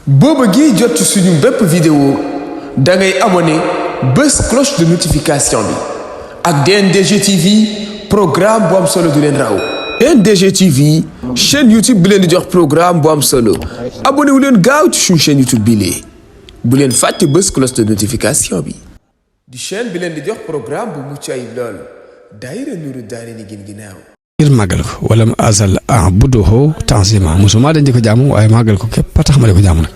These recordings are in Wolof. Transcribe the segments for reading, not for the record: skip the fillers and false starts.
boo bëggee jot suñu bépp vidéo da ngay abonné bés cloche de notification bi ak DNDG TV programme bu am solo du leen raw. DNDG TV chaîne YouTube bi leen di jox programme bu am solo abonné wu leen gaaw ci suñu chaîne YouTube bi lee bu leen fàtte bés cloche de notification bi. di chaîne bi leen di jox programme bu mucc ayib lool daayira Nuuru Daarayni gin ginnaaw. ngir màggal ko wala mu azal a'buduhu ta'zima musuma dañ di ko jaamu waaye màggal ko képp tax ma di ko jaamu nag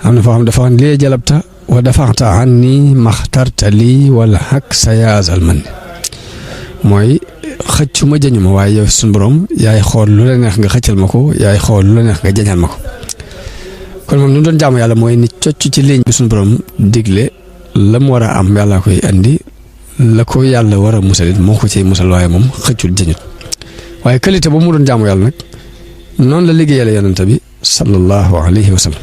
am na foo xam dafa wax lii jalabta wa dafa'ta anni maxtarta lii wala hak sa yaazal man mooy xëccu ma jañu ma waaye yow suñu borom yaay xool lu la neex nga xëccal ma ko yaay xool lu la neex nga jañal ma ko kon moom ni mu doon jaamu yàlla mooy ni cocc ci ligne bi suñu borom digle la mu war a am yàlla koy andi la ko yàlla war a musalit moo ko ciy musal waaye moom xëccul jañut waaye qualité boobu mu doon jaamu yàlla nag noonu la liggéeyale yonent bi sallallahu alayhi wa sallam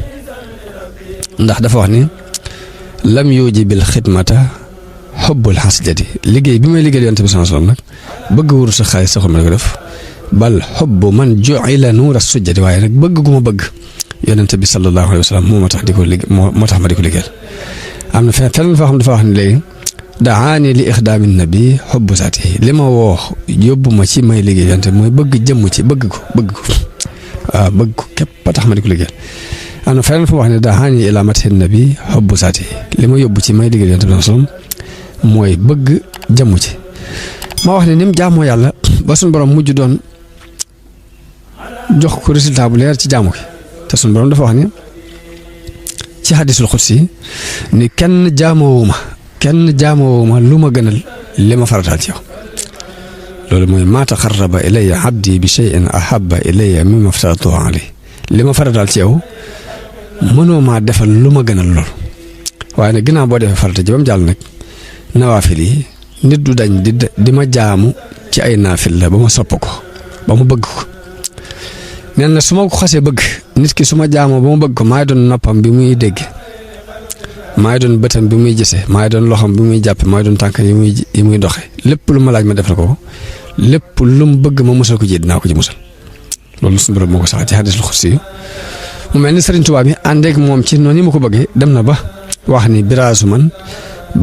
ndax dafa wax ni lam yuji bil xidmata xubbul xasjati liggéey bi may liggéeyal yonent bi sallallahu alayhi wa sallam nag bëgg wuru sa xaalis saxul ma di ko def bal xubbu man ju'ila nuura sujjati waaye nag bëgg gu ma bëgg yonent bi sallallahu alayhi wa sallam moo ma tax di ko liggéey moo tax ma di ko liggéeyal am na feneen foo xam dafa wax ni léegi daani li ixdaami nabi xubbu saati li ma woo yóbbu ma ci may liggéey yonent mooy bëgg jëmm ci bëgg ko waaw bëgg ko képp a tax ma di ko liggéeyal am na feneen fu wax ne daani ila mati nabi xubbu saati li ma yóbbu ci may liggéey yonent bi sallam mooy bëgg jëmm ci ma wax ne ni mu jaamoo yàlla ba suñu borom mujj doon jox ko résultat bu leer ci jaamu gi te suñu borom dafa wax ni ci xadisul xudsi ni kenn jaamoowuma lu ma gënal li ma farataal ci yow loolu mooy maa taqarraba ilayya abdi bi shay'in ahabba ilayya mimma aftaratuhu alayhi li ma farataal ci yow mënoo maa defal lu ma gënal lool waaye nag ginnaaw boo defee farata ji ba mu jàll nag nawaafil yi nit du dañ di ma jaamu ci ay naafil la ba ma sopp ko ba mu bëgg ko nee na su ma ko xasee bëgg nit ki su ma jaamoo ba mu bëgg ko maay doon noppam bi muy dégg maay doon bëtam bi muy gisee maay doon loxam bi muy jàppe maay doon tànk yi muy doxe lépp lu ma laaj ma defal ko lépp lu mu bëgg ma musal ko ji dinaa ko ci musal loolu suñu borom moo ko sax ci hadiisul xudsi mu mel ni Sëriñ Tuubaa bi àndeek moom ci noonu yi ma ko bëggee dem na ba wax ni biraasu man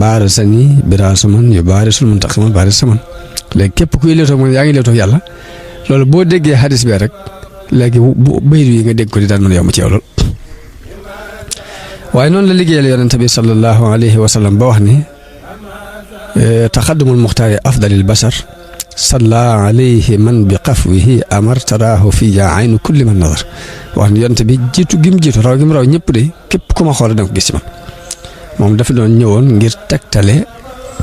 baarasani biraasu man yu baarisul muntaqiman baarisu man léegi képp kuy leetoo man yaa ngi leetoo yàlla loolu boo déggee hadis bi rek léegi bu bayit yi nga dégg ko di daan mën a yomb ci yow lool waaye noonu la liggéeyal yonent bi sallallahu alayhi wa sallam ba wax ni taqaddumul muxtaari afdalil bashar salla alayhi man bi qafwihi amar taraahu fiya aynu kulli man nazar wax ni yonent bi jiitu gim jiitu raw gim raw ñëpp de képp ku ma xool da nga ko gis ci man moom dafa doon ñëwoon ngir tegtale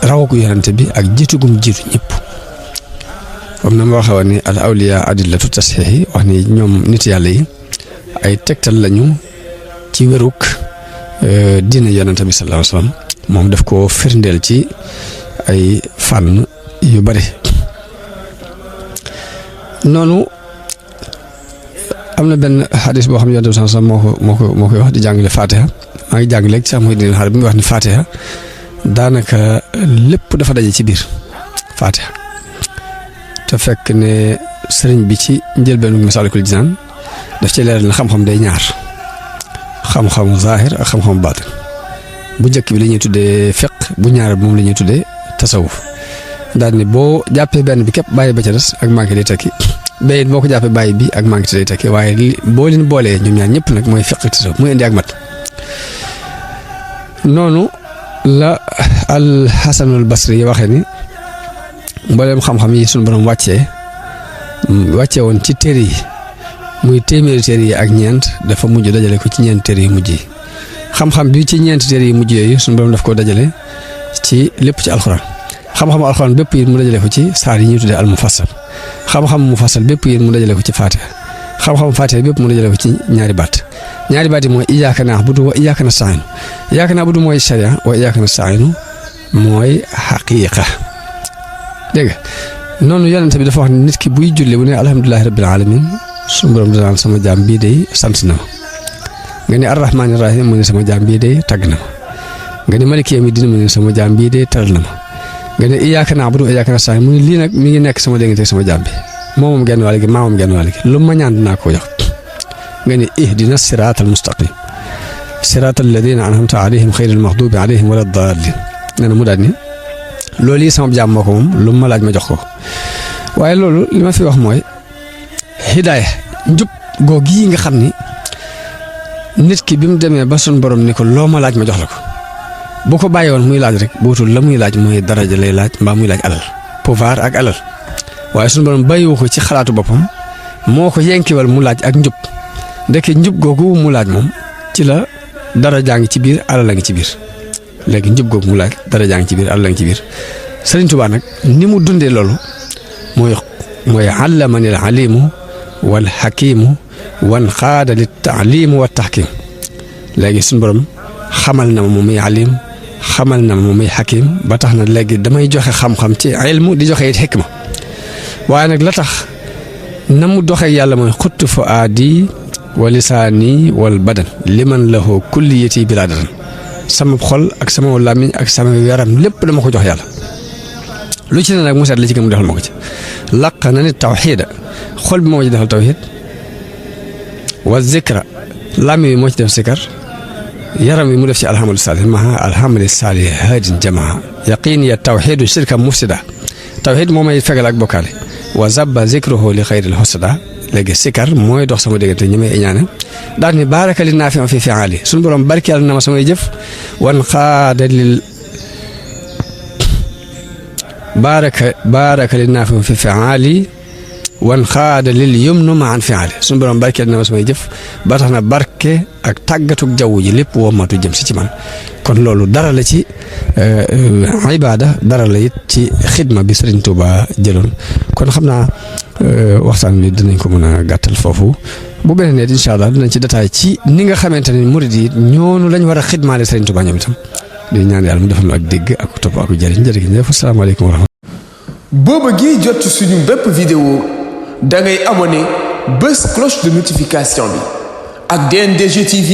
raw gu yonent bi ak jiitu gum jiitu ñëpp comme na ma waxee woon ni al awliya adillatu tasxiixi wax ni ñoom nit yàlla yi ay tegtal lañu ci wéruk diine yonent bi sallallahu alayhi wa sallam moom daf koo firndeel ci ay fànn yu bari noonu am na benn xadis boo xam ne yonent bi sallallahu alayhi wa sallam moo koy wax di jàngale Fatiha maa ngi jàng léegi sax muy dina xaar bi muy wax ni Fatiha daanaka lépp dafa daje ci biir Fatiha te fekk ne sëriñ bi ci njëlbeenu Masaalikul Jinaan daf ci leeral na xam-xam day ñaar xam-xamu zaahir ak xam-xamu baatin bu njëkk bi la ñuy tuddee fiq bu ñaar moom la ñuy tuddee tasawuf daal ni boo jàppee benn bi képp bàyyi ba ca des ak manqué day tekki bayit boo ko jàppee bàyyi bi ak manqué day tekki waaye boo leen boolee ñoom ñaar ñëpp nag mooy fiq ak tasawuf muy indi ak mat noonu la al Hasanul Basri yi waxee ni mbooleem xam-xam yi suñu borom wàccee woon ci téere yi muy téeméeri téere yi ak ñeent dafa mujj dajale ko ci ñeent téere yu mujj yi xam-xam bi ci ñeent téere yu mujj yooyu suñu borom daf koo dajale ci lépp ci alxuraan xam-xamu alxuraan bépp yi mu dajale ko ci saar yi ñuy tuddee al mufassal xam-xam mufassal bépp yi mu dajale ko ci Faatiha xam-xam Faatiha bépp mu dajale ko ci ñaari baat yi mooy iyyaaka na'budu wa iyyaaka nasta'iin iyyaaka na'budu mooy sharia wa iyyaaka nasta'iin mooy xaqiiqa dégg nga noonu yonent bi dafa wax ne nit ki buy julli bu ne alhamdulillahi rabbil alamin suñu borom dinaan sama jaam bii day sant na ma nga ne arrahmaani rahim mu ne sama jaam bii day tagg na ma nga ne maliki yawmi diin mu ne sama jaam bii day teral na ma nga ne iyyaaka na'budu wa iyyaaka nasta'iin mu ne lii nag mi ngi nekk sama diggante sama jaam bi moom genn wàll gi maa moom genn wàll gi lu ma ñaan dinaa ko jox nga ne ihdina siraatal mustaqim siraatal ladina an'amta alayhim xayril maxdubi alayhim wala daalin nee na mu daal ni loolu yi sama jaam moo ko moom lu ma laaj ma jox ko waaye loolu li ma fi wax mooy hidaaya njub googu yi nga xam ni nit ki bi mu demee ba sun borom ni ko loo ma laaj ma jox la ko bu ko bàyyi woon muy laaj rek bootul la muy laaj mooy daraja lay laaj mbaa muy laaj alal pouvoir ak alal waaye sun borom bàyyiwu ko ci xalaatu boppam moo ko yenkiwal mu laaj ak njub ndeke njub googu mu laaj moom ci la darajaa ngi ci biir alal la ngi ci biir léegi njub googu mu laaj darajaa ngi ci biir alal la ngi ci biir Sëriñ Tuubaa nag ni mu dundee loolu mooy allamani al alimu wal hakimu wan xaada li taalimu wa tahkim léegi suñu borom xamal na ma moom muy alim xamal na ma moom muy hakim ba tax na léegi damay joxe xam-xam ci ilmu di joxe it xikma waaye nag la tax na mu doxee yàlla mooy xuttu fu aadi wa lisaani wal badan liman lahu kulliyati bilaa dadan sama xol ak sama làmmiñ ak sama yaram lépp dama ko jox yàlla lu ci ne nag mu seet li ci gën mu defal ma ko ci laq na ni tawxiida xol bi moo ci defal tawxiid wa zikra làmmiñ bi moo ci def zikar yaram bi mu def ci alhamdu saalih maha alhamdu saalih haadin jamaa yaqiin ya tawxiidu shirka mufsida tawxiid moo may fegal ak bokkaale wa zabba zikruhu li xayril husada léegi sikar mooy dox sama diggante ñi may iñaane daal ni baaraka li naafi fi fi'aali suñu borom barkeel na ma samay jëf wan xaada lil baaraka li naafi fi fi'aali wan xaada lil yumnu ma an fi'aali suñu borom barkeel na ma samay jëf ba tax na barke ak tàggatuk jaww ji lépp wommatu jëm si ci man kon loolu dara la ci ibaada dara la it ci xidma bi Sëriñ Tuuba jëloon kon xam naa waxtaan bi dinañ ko mën a gàttal foofu bu beneen ne incha allah dinañ ci détail ci ni nga xamante ne murid yi ñoonu lañ war a xidmaale Sëriñ Tuuba ñoom itam di ñaan yàlla mu defal nu ak dégg ak topp ak jëriñ jërëjëf asalaamaaleykum wa rahmatulah. boo bëggee jot suñu bépp vidéo da ngay abonné bés cloche de notification bi ak DNDG TV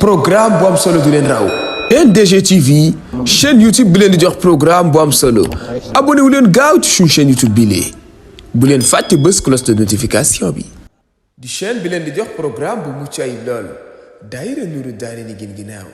programme bu am solo du leen raw. DNDG TV chaîne YouTube bi leen di jox programme bu am solo abonné wu leen gaaw ci suñu chaîne YouTube bii lee bu leen fàtte bés cloche de notification bi. di chaîne bi leen di jox programme bu mucc ayib lool daayira Nuuru Daarayni gin ginnaaw.